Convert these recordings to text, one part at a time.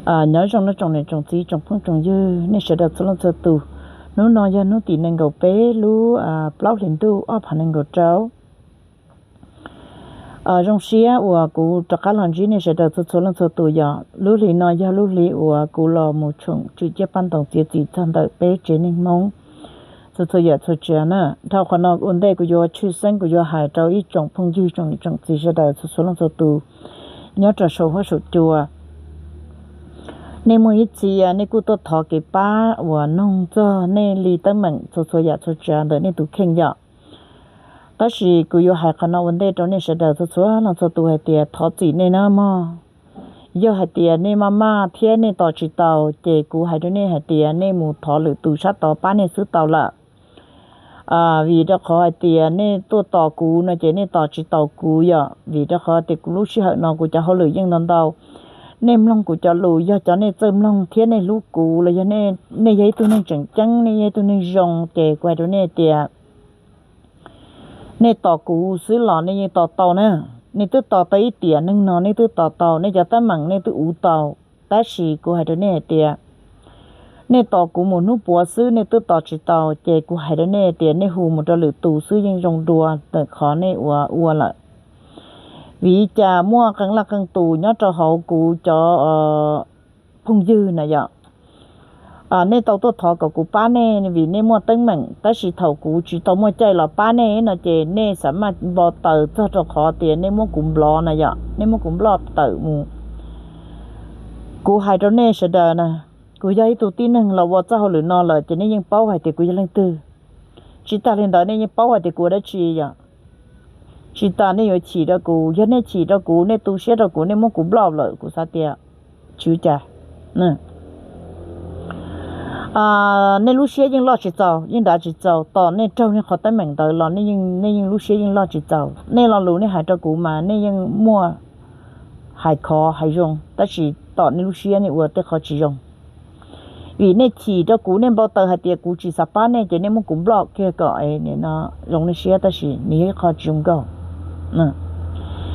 Nyob zoo nawb tsoom niam tsoom txiv tsoom phooj tsoom ywg nej sawv daws txhua leej txhua tus. Hnub no yog hnub tim nees nkaum peb lub plaub hlis ntuj ob phav nees nkaum rau. Zoo siab uas kuv rov qab los ntsib nej sawv daws txhua txhua leej txhua tus. Yog lub hli no yog lub hli uas kuv los mus tshoom tswm ciab paj ntoos txiav txim txog ntawm peb tsev neeg Hmoob txhua txhua yam txhua tsav na. Dhau qhov no ua ntej kuv yuav tshwj xeeb kuv yuav hais rau ib tsoom phooj ywg tsoom niam tsoom txiv sawv daws txhua txhua leej txhua tus nyob rau saum huab saum cua. Nej muaj ib txhia nej kuj tuaj thov kev pab uas noog txog nej li teeb meem txhua txhua yam txhua tsav ntawm nej tus kheej yom. Tab sis kuv yuav hais qhov no ua ntej rau nej sawv daws txhua txhua leej txhua tus hais tias thov txim nej na mog. Yog hais tias nej maj maj thiab nej tos tsis tau, ces kuv hais rau nej hais tias nej mus thov lwm tus sab tod pab nej xwb tau lawm. Vim rau qhov hais tias nej tuaj tos kuv no ces nej tos tsis tau kuv yom, vim rau qhov tias kuv lub sij hawm no kuv cov hauj lwm yeej ntau ntau. Nej mloog kuv cov lus yog cov nej txawj mloog thiab nej hlub kuv los yog nej yog ib tug neeg tseem ceeb, nej yog ib tug neeg zoo, ces kuv hais rau nej tias nej tos kuv xwb los nej yeej tos tau na. Nej twb tos tau ib tiam neeg no, nej twb tos tau, nej cov teeb meem nej twb uv tau. Tab sis kuv hais rau nej hais tias nej tos kuv mus hnub puav xwb nej twb tos tsis tau, ces kuv hais rau nej tias nej hu mus rau lwm tus xwb yeej zoo dua ntawm qhov nej ua ua lawm. Vim li cas muaj qee leej qee tus nyob rau hauv kuv cov phooj ywg na yom, nej tau tuaj thov kom kuv pab nej vim nej muaj teeb meem, tab sis thaum kuv tsis tau muaj caij los pab nej no ces nej xav maj npau taws txog rau qhov tias nej muab kuv nplov na yom, nej muab kuv nploj tawm mus. Kuv hais rau nej sawv daws na, kuv yog ib tug tib neeg los ua txoj hauj lwm no lawm ces nej yeej paub hais tias kuv yog leej twg. Tsis tas li ntawd nej yeej paub hais tias kuv ua dab tsi yom. Tsis tas nej yuav chim rau kuv, yog nej chim rau kuv, nej tu siab rau kuv, nej muab kuv nploj lawm kuv xav tias tsis ua cas. Nej lub siab yeej loj tsis txaus, yeej dav tsis txaus, tos nej raug nej qhov teeb meem ntawd los nej yeej lub siab yeej loj tsis txaus. Nej lo lus nej hais rau kuv mas nej yeej muaj hais khov hais zoo, tab sis tom nej lub siab nej ua tej qhov tsis zoo. Vim nej chim rau kuv, nej npau taws hais tias kuv tsis xav pab nej ces nej muab kuv nploj kiag kom zoo nej siab, tab sis nws yog ib qho tsis zoo nkauj.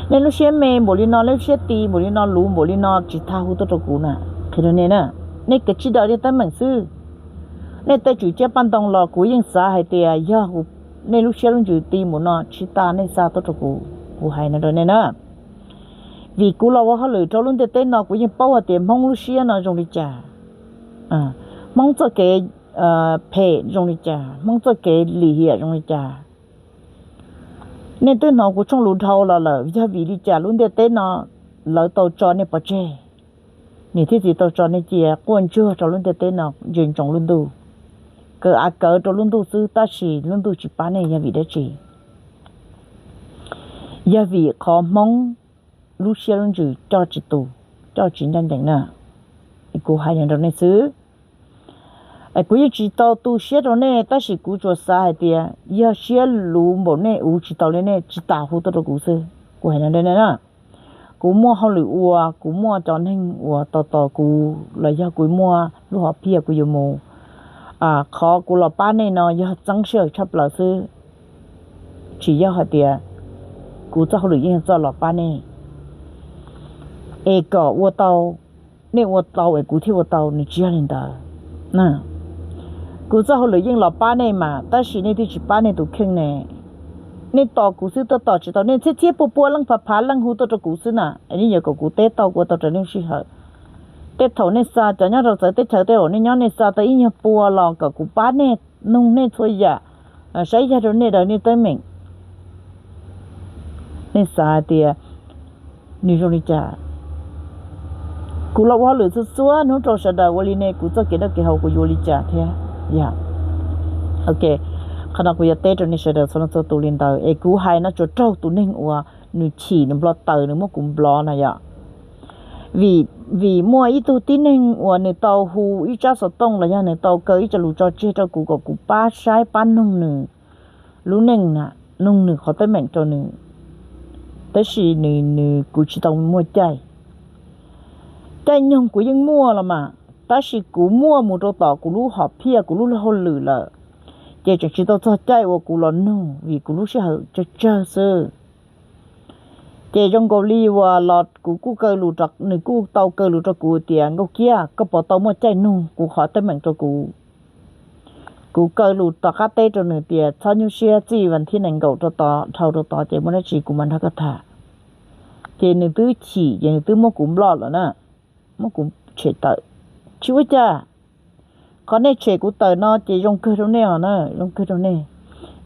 Nej lub siab me npaum li no, nej lub siab ti npaum li no, luv npaum li no tsis tas hu tuaj rau kuv na. Qhia rau nej na, nej kav tsij daws nej teeb meem xwb. Nej tej tswm ciab paj ntoo los kuv yeej xav hais tias yog nej lub siab lub ntsws ti npaum no tsis tas nej xa tuaj rau kuv, kuv hais no rau nej na. Vim kuv los ua hauj lwm rau lub ntiaj teb no kuv yeej paub hais tias Hmoob lub siab no zoo li cas, Hmoob txoj kev phem zoo li cas, Hmoob txoj kev lim hiam zoo li cas. Nej twb hnov kuv tshooj lus dhau los lawm, yog vim li cas lub ntiaj teb no lawv tau tso nej pov tseg, niam thiab txiv tau tso nej cia quaj ntsuag rau lub ntiaj teb no ntsia ntsoov lub ntuj, kaw av kawv rau lub ntuj xwb tab sis lub ntuj tsis pab nej yog vim dab tsi? Yog vim qhov Hmoob lub siab lub ntsws coj tsis tus, coj tsis ncaj ncees na. Kuv hais li rau nej xwb. Kuv yeej tsis tau tu siab rau nej tab sis kuv tsuas xav hais tias yog siab luv npaum nej uv tsis tau li nej tsis tas hu tuaj rau kuv xwb. Kuv hais no rau nej na, kuv muaj hauj lwm ua, kuv muaj cov neeg uas tos tos kuv los yog kuv muaj lub hom phiaj kuv yuav mus. Qhov kuv los pab nej no yog txeeb sij hawm tshaj plaws xwb, tsis yog hais tias kuv txoj hauj lwm yeej txoj los pab nej es kom ua tau, nej ua tau es kuv thiaj ua tau, nws tsis yog li ntawd. Kuv txoj hauj lwm yeej los pab nej mas tab sis nej twb tsis pab nej tus kheej ne. Nej tos kuv xwb tuaj tos tsis tau, nej txhiab txhiab pua pua leej phav phav leej hu tuaj rau kuv xwb na, es nej yuav kom kuv teb tau ua tau raws lub sij hawm. Tej thaum nej xa cov nyob rau txawv teb chaws tej uas nej nyob nej xa tau ib nyuag pua los kom kuv pab nej, nug nej txhua yam, saib yaig rau nej daws nej teeb meem. Nej xav hais tias nws zoo li cas? Kuv los ua hauj lwm txhua txhua hnub rau sawv daws ua li ne, kuv txoj kev noj kev haus kuv yuav ua li cas thiab? Yog, ok, qhov no kuv yuav teb rau nej sawv daws txhua leej txhua tus li ntawd es kuv hais no tsuas raug tus neeg uas nws chim nws nplo taws nws muab kuv nplov na yom. Vim muaj ib tug tib neeg uas nws tau hu ib tsab xov tooj los yog nws tau kaw ib co lus tso tseg rau kuv kom kuv pab saib pab noog nws lub neej na, noog nws qhov teeb meem rau nws, tab sis nws, kuv tsis tau muaj caij. Caij nyoog kuv yeej muaj los mas, tab sis kuv muaj mus rau tom kuv lub hom phiaj kuv lub hauj lwm lawm, ces tseem tsis tau txog caij uas kuv los nug vim kuv lub sij hawm tsawg tsawg xwb. Ces zoo nkaus li uas los kuv kuj kaw lus, nws kuj tau kaw lus rau kuv tias, Nkauj Kiab, koj puas tau muaj caij nug kuv qhov teeb meem rau kuv? Kuv kaw lus tom qab teb rau nws tias, Txhob nyuaj siab, txij vas thib nees nkaum rau tod, dhau rau tod ces muaj dab tsi kuv mam nrog koj tham. Ces nws twb chim ces nws twb muab kuv nploj lawm na, muab kuv tshem tawm. Tsis ua cas, qhov nej tshem kuv tawm no ces zoo kawg rau nej os na, zoo kawg rau nej.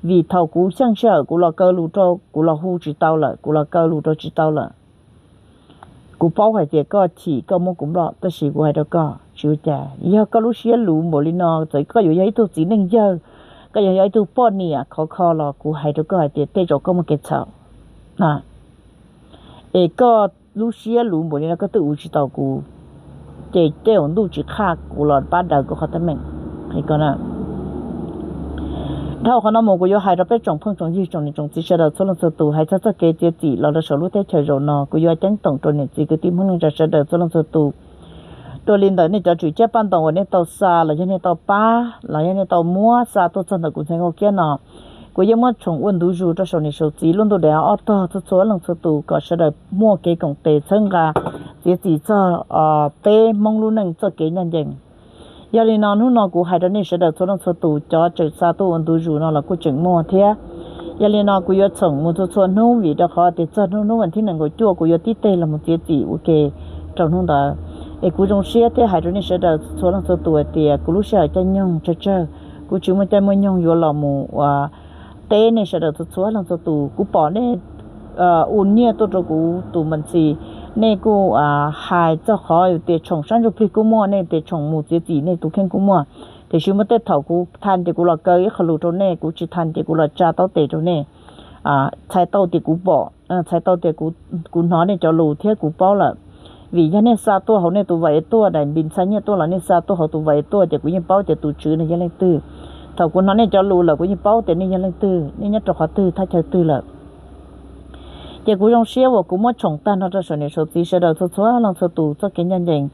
Vim thaum kuv xyeej sij hawm kuv los kaw lus rau, kuv los hu tsis tau lawm, kuv los kaw lus rau tsis tau lawm. Kuv paub hais tias koj chim koj muab kuv nploj, tab sis kuv hais rau koj, tsis ua cas, yog koj lub siab luv npaum li no, txawm koj yuav yog ib tug txiv neej yawg, koj yuav yog ib tug poj niam khov kho los kuv hais rau koj hais tias tej zaum koj muaj kev txhaum. Es koj lub siab luv npaum li no koj twb ua tsis tau kuv, ces tej zaum ntuj tsis qhaj kuv los pab daws koj qhov teeb meem. Dhau qhov no mus kuv yuav hais rau peb tsoom phooj tsoom ywg tsoom niam tsoom txiv sawv daws txhua leej txhua tus hais txog txoj kev txiav txim los rau saum lub teb chaws zaum no, kuv yuav ceeb toom rau niam txiv kwv tij Hmoob neej tsa sawv daws txhua leej txhua tus. Dua li ntawm nej cov tswm ciab paj ntoos uas nej tau xa los yog nej tau pab los yog nej tau muab xa tuaj txog ntawm kuv ntxhais Nkauj Kiab no, kuv yeej muab tshoom ua ntu zus rau saum niam saum txiv lub ntuj daim av ob tog txhua txhua leej txhua tus kom sawv daws muaj kev koom tes txhawb nqa txiav txim txog peb Hmoob lub neej txoj kev ncaj ncees. Yog li no hnub no kuv hais rau nej sawv daws txhua leej txhua tus, cov tseem xa tuaj ua ntu zus no los kuj tseem muaj thiab. Yog li no kuv yuav tshoom mus txhua txhua hnub vim rau qhov tias txog hnub hnub vas thib nees nkaum cuaj kuv yuav tib teg los mus txiav txim ua ke rau hnub ntawd. Es kuv zoo siab thiab hais rau nej sawv daws txhua leej txhua tus hais tias kuv lub sij hawm caij nyoog tsawg tsawg, kuv tsis muaj caij muaj nyoog yuav los mus ua teb nej sawv daws txhua txhua leej txhua tus. Kuv pom nej ua nyiaj tuaj rau kuv tus ma ntxis, nej kuj hais txog qhov tias tshoom sab ntsuj plig kuj muaj, nej tias tshoom mus txiav txim nej tus kheej kuj muaj. Tiam sis muaj tej thaum kuv tha tias kuv los kaw ib qho lus rau nej, kuv tsis tha tias kuv los tsa taub tes rau nej. Txhais tau tias kuv pom, txhais tau tias kuv hnov nej cov lus thiab kuv paub lawm. Vim yog nej xa tuaj hauv nej tus vais tuaj, daim npis ntxhais nyiaj tuaj los nej xa tuaj hauv tus vais tuaj ces kuv yeej paub tias tus tswv no yog leej twg. Thaum kuv hnov nej cov lus lawm kuv yeej paub tias nej yog leej twg, nej nyob rau qhov twg thaj chaw twg lawm. Ces kuv zoo siab uas kuv muab tshoom tag nrho rau saum niam saum txiv sawv daws txhua txhua leej txhua tus txoj kev ncaj ncees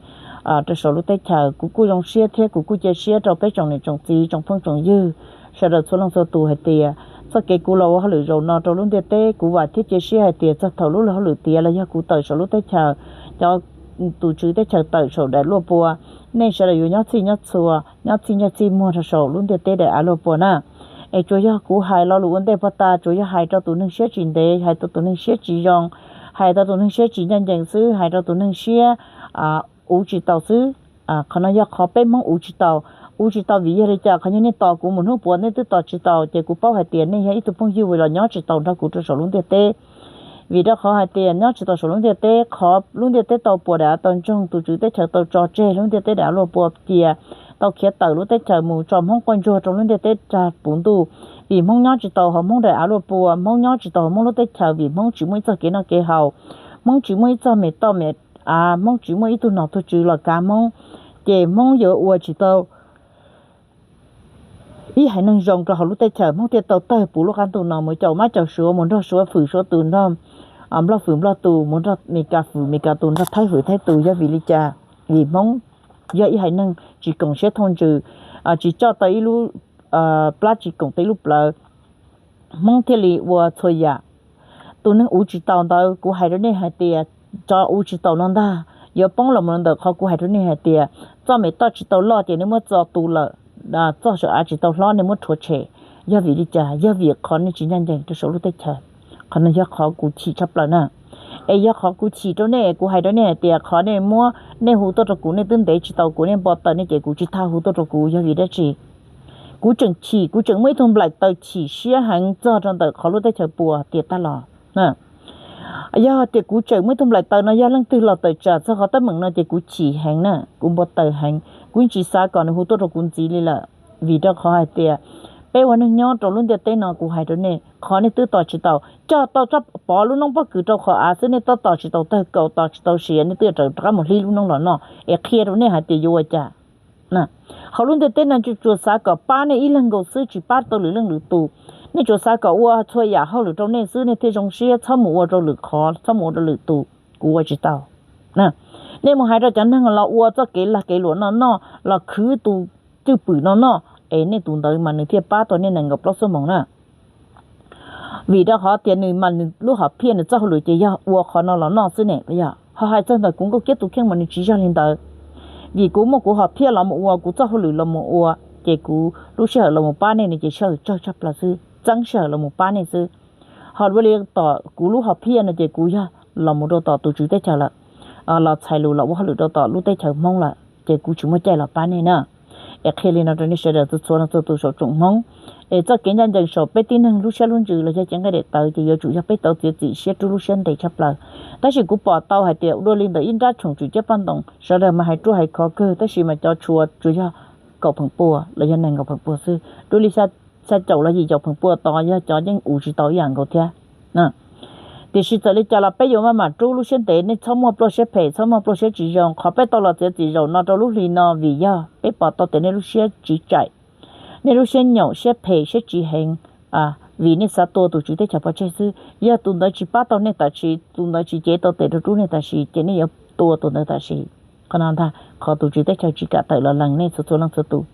rau saum lub teb chaws. Kuv kuj zoo siab thiab kuv kuj cia siab rau peb tsoom niam tsoom txiv tsoom phooj tsoom ywg sawv daws txhua leej txhua tus hais tias txoj kev kuv los ua hauj lwm zaum no rau lub ntiaj teb, kuv vam thiab cia siab hais tias txog thaum lub hauj lwm tiav los yog kuv tawm saum lub teb chaws, cov tus tswv teb chaws tawm saum daim luaj pua, nej sawv daws yuav nyob txhij nyob txhua, nyob txhij ntsej txhij muag rau saum lub ntiaj teb daim av luaj pua na. Es tsuas yog kuv hais lo lus ua ntej puag ta tsuas yog hais rau tus neeg siab tsis ntev, hais rau tus neeg siab tsis zoo, hais rau tus neeg siab tsis ncaj ncees xwb, hais rau tus neeg siab uv tsis tau xwb. Qhov no yog qhov peb Hmoob uv tsis tau. Uv tsis tau vim yog li cas? Qhov yog nej tos kuv mus hnub puav nej twb tos tsis tau, ces kuv paub hais tias nej yog ib tug phooj ywg uas los nyob tsis tau nrog kuv rau saum lub ntiaj teb. Vim rau qhov hais tias nyob tsis tau saum lub ntiaj teb, qhov lub ntiaj teb tau puas daim av tau ntsoog, tus tswv teb chaws tau tso tseg lub ntiaj teb daim av luaj pua cia, tau khiav tawm lub teb chaws mus tso Hmoob quaj ntsuag rau lub ntiaj teb rag puv ntuj. Vim Hmoob nyob tsis tau hauv Hmoob daim av luaj pua, Hmoob nyob tsis tau hauv Hmoob lub teb chaws, vim Hmoob tsis muaj ib txoj kev noj kev haus, Hmoob tsis muaj ib txoj me toj me av, Hmoob tsis muaj ib tug nom tug tswv los kav Hmoob, ces Hmoob yuav ua tsis tau ib haiv neeg zoo rau hauv lub teb chaws, Hmoob thiaj tau tawg puv lub qab ntuj no mus caum mab caum suav, mus nrog suav fwm suav tus, nrog nplog fwm nplog tus, mus nrog Meskas fwm Meskas tus, nrog Thaib fwm Thaib tus. Yog vim li cas? Vim Hmoob yog ib haiv neeg tsis koom siab thooj ntsws, tsis coj tau ib lub plab, tsis koom tau ib lub plawv, Hmoob thiaj li ua txhua yam. Tus neeg uv tsis taus ntawd kuv hais rau nej hais tias, cov uv tsis taus no ntag yuav poob los mus ntawm qhov kuv hais rau nej hais tias txoj me toj tsis tau loj ces nej muab txo tu lawm, txoj saum av tsis tau hlob nej muab rhuav tshem. Yog vim li cas? Yog vim qhov nej tsis ncaj ncees rau saum lub teb chaws. Qhov no yog qhov kuv chim tshaj plaws na. Es yog qhov kuv chim rau nej, kuv hais rau nej hais tias qhov nej muab, nej hu tuaj rau kuv, nej twb ntev tsis tau kuv, nej npo taws nej ces kuv tsis tha hu tuaj rau kuv. Yog vim dab tsi? Kuv tseem chim, kuv tseem muaj ib tug nplaim taws chim siab heev txog rau ntawm qhov lub teb chaws puas tias tag los. Yog tias kuv tseem muaj ib tug nplaim taws no yog leej twg los tawm tsam txog qhov teeb meem no ces kuv chim heev na, kuv npo taws heev, kuv yeej tsis xav kom nws hu tuaj rau kuv ntxiv li lawm. Vim rau qhov hais tias peb ua neeg nyob rau lub ntiaj teb no, kuv hais rau nej, qhov nej twb tos tsis tau, cog tau tsob pov lub noob pob kws rau qhov av xwb nej twb tos tsis tau tawg kaus, tos tsis tau siav, nej twb yuav rov qab mus hlib lub noob los noj. Es qhia rau nej hais tias yuav ua cas? Hauv lub ntiaj teb no tsuas xav kom pab nej ib leeg nkaus xwb, tsis pab tau lwm leej lwm tus. Nej tsuas xav kom ua txhua yam hauj lwm rau nej xwb, nej thiaj zoo siab, txhob mus ua rau lwm qhov, txhob mus ua rau lwm tus, kuv ua tsis tau. Nej mus hais rau cov neeg los ua txoj kev lag kev luam no noj, los khwv tus cwj pwm no noj, es nej tus ntawd mas nws thiaj pab tau nej nees nkaum plaub xuab moos na. Vim rau qhov tias nws mas nws lub hom phiaj nws txoj hauj lwm ces yog ua qhov no los noj xwb ne, yog ho hais txog ntawm kuv Nkauj Kiab tus kheej mas nws tsis yog li ntawd. Vim kuv muaj kuv hom phiaj los mus ua, kuv txoj hauj lwm los mus ua, ces kuv lub sij hawm los mus pab nej no ces sij hawm tsawg tshaj plaws xwb, txeeb sij hawm los mus pab nej xwb. Ho dua li tom kuv lub hom phiaj no ces kuv yog los mus rau tom tus tswv teb chaws lawm, los txhais lus los ua hauj lwm rau tom lub teb chaws Hmoob lawm ces kuv tsis muaj caij los pab nej na. Es qhia li no rau nej sawv daws txhua txhua leej txhua tus saum tsoom Hmoob. Es txoj kev ncaj ncees saum peb tib neeg lub siab lub ntsws los yog cev nqaij daim tawv ces yuav tsum yog peb tau txiav txim siab rub lub siab ntev tshaj plaws. Tab sis kuv pom tau hais tias dua li ntawm ib nrab tshoom tswm ciab paj ntoos sawv daws mas hais ruaj hais khov kawg tab sis mas cov tshuav tsuas yog kaum pheem pua los yog nees nkaum pheem pua xwb, dua li xya caum los yim caum pheem pua tod yog cov yeej ua tsis tau ib yam nkaus thiab. Tiam sis txawm li cas los peb yuav maj mam rub lub siab ntev, nej txhob muaj pluaj siab phem, txhob muaj pluaj siab tsis zoo. Qhov peb tau los txiav txim zaum no rau lub hli no vim yog peb pom tau tias nej lub siab tsis tsim, nej lub siab nyaum siab phem siab tsis heev, vim nej xav tua tus tswv teb chaws pov tseg xwb. Yog tus ntawd tsis pab tau nej tam sim, tus ntawd tsis cev tau tes rau rub nej tam sim ces nej yuav tua tus ntawd tam sim. Qhov no ntag qhov tus tswv teb chaws tsis kam tawm los lees nej txhua txhua leej txhua tus.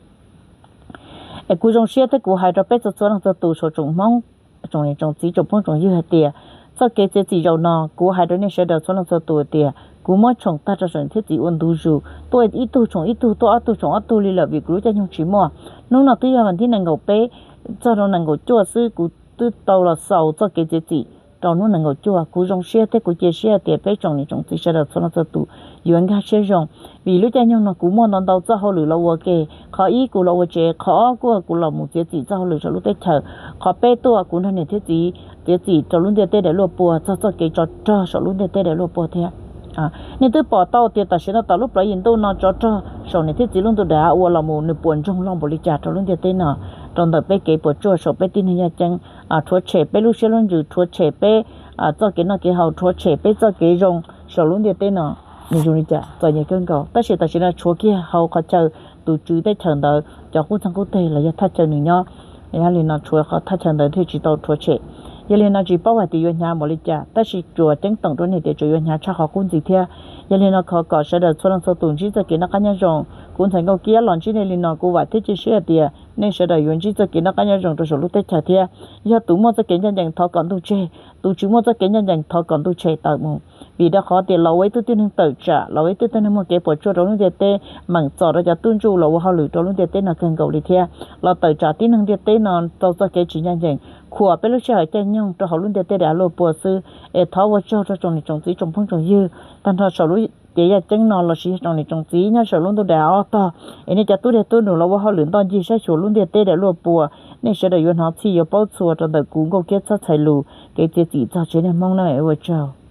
Es kuv zoo siab thiab kuv hais rau peb txhua txhua leej txhua tus saum tsoom Hmoob, tsoom niam tsoom txiv tsoom phooj tsoom ywg hais tias txoj kev txiav txim zaum no kuv hais rau nej sawv daws txhua leej txhua tus tias kuv muab tshoom tag rau saum niam thiab txiv ua ntu zus, tuaj ib tug tshoom ib tug, tuaj ob tug tshoom ob tug li lawm vim kuv lub caij nyoog tsis muaj. Hnub no twb yog vas thib nees nkaum peb txog rau nees nkaum cuaj xwb kuv twb tau los xaus txoj kev txiav txim rau hnub nees nkaum cuaj. Kuv zoo siab thiab kuv cia siab tias peb tsoom niam tsoom txiv sawv daws txhua leej txhua tus yuav nkag siab zoo, vim lub caij nyoog no kuv muaj ntau ntau txoj hauj lwm los ua ke. Qhov ib kuv los ua tsev, qhov ob kuj kuv los mus txiav txim txoj hauj lwm saum lub teb chaws, qhov peb tuaj kuv nrog niam thiab txiv txiav txim rau lub ntiaj teb daim luaj puag txog txoj kev tsov rog saum lub ntiaj teb daim luaj puag thiab. Nej twb pom tau tias tam sim no tom lub plawv yim ntuj no tsov rog saum niam thiab txiv lub ntuj daim av ua los mus nws puas ntsoog loj npaum li cas rau lub ntiaj teb no, rau ntawm peb kev puas tsuaj saum peb tib neeg yaj ceeb, rhuav tshem peb lub siab lub ntsws, rhuav tshem peb txoj kev noj kev haus, rhuav tshem peb txoj kev zoo saum lub ntiaj teb no. Nws zoo li cas txom nyem kawg nkaus, tab sis tam sim no tshuav kiag hauv qhov chaw tus tswv teb chaws ntawd cov qub txeeg qub teg los yog thaj chaw nws nyob. Yog li no tshuav qhov thaj chaw ntawd thiaj tsis tau rhuav tshem. Yog li no tsis paub hais tias yuav hnyav npaum li cas, tab sis tsuas ceeb toom rau nej tias tsuas yuav hnyav tshaj qhov qub ntxiv thiab. Yog li no thov kom sawv daws txhua leej txhua tus ntsib txoj kev noj qab nyob zoo. Kuv ntxhais Nkauj Kiab los ntsib nej li no kuv vam thiab cia siab tias nej sawv daws yuav ntsib txoj kev noj qab nyob zoo rau saum lub teb chaws thiab. Yog tus muaj txoj kev ncaj ncees thov kom ntuj tseg, tus tsis muaj txoj kev ncaj ncees thov kom ntuj tshem tawm mus. Vim rau qhov tias los ua ib tug tib neeg tawm tsam, los ua ib tug tib neeg muaj kev puas tsuaj rau lub ntiaj teb, meem txom rau cov tub ntsuj los ua hauj lwm rau lub ntiaj teb no kawg nkaus li thiab. Los tawm tsam tib neeg ntiaj teb no rau txoj kev tsis ncaj ncees, khuam peb lub sij hawm caij nyoog rau hauv lub ntiaj teb daim av luaj puag xwb. Es thov ua tsaug rau tsoom niam tsoom txiv tsoom phooj tsoom ywg tag nrho saum lub cev yaj ceeb no lossis yog tsoom niam tsoom txiv nyob saum lub ntuj daim av ob tog, es nej cov tub deg tub num los ua hauj lwm ntoj ncig saib xyuas lub ntiaj teb daim luaj puag, nej sawv daws yuav hnov txhij yuav paub txhua rau ntawm kuv Nkauj Kiab txhob txhais lus kev txiav txim txog tsev neeg Hmoob na, ua tsaug.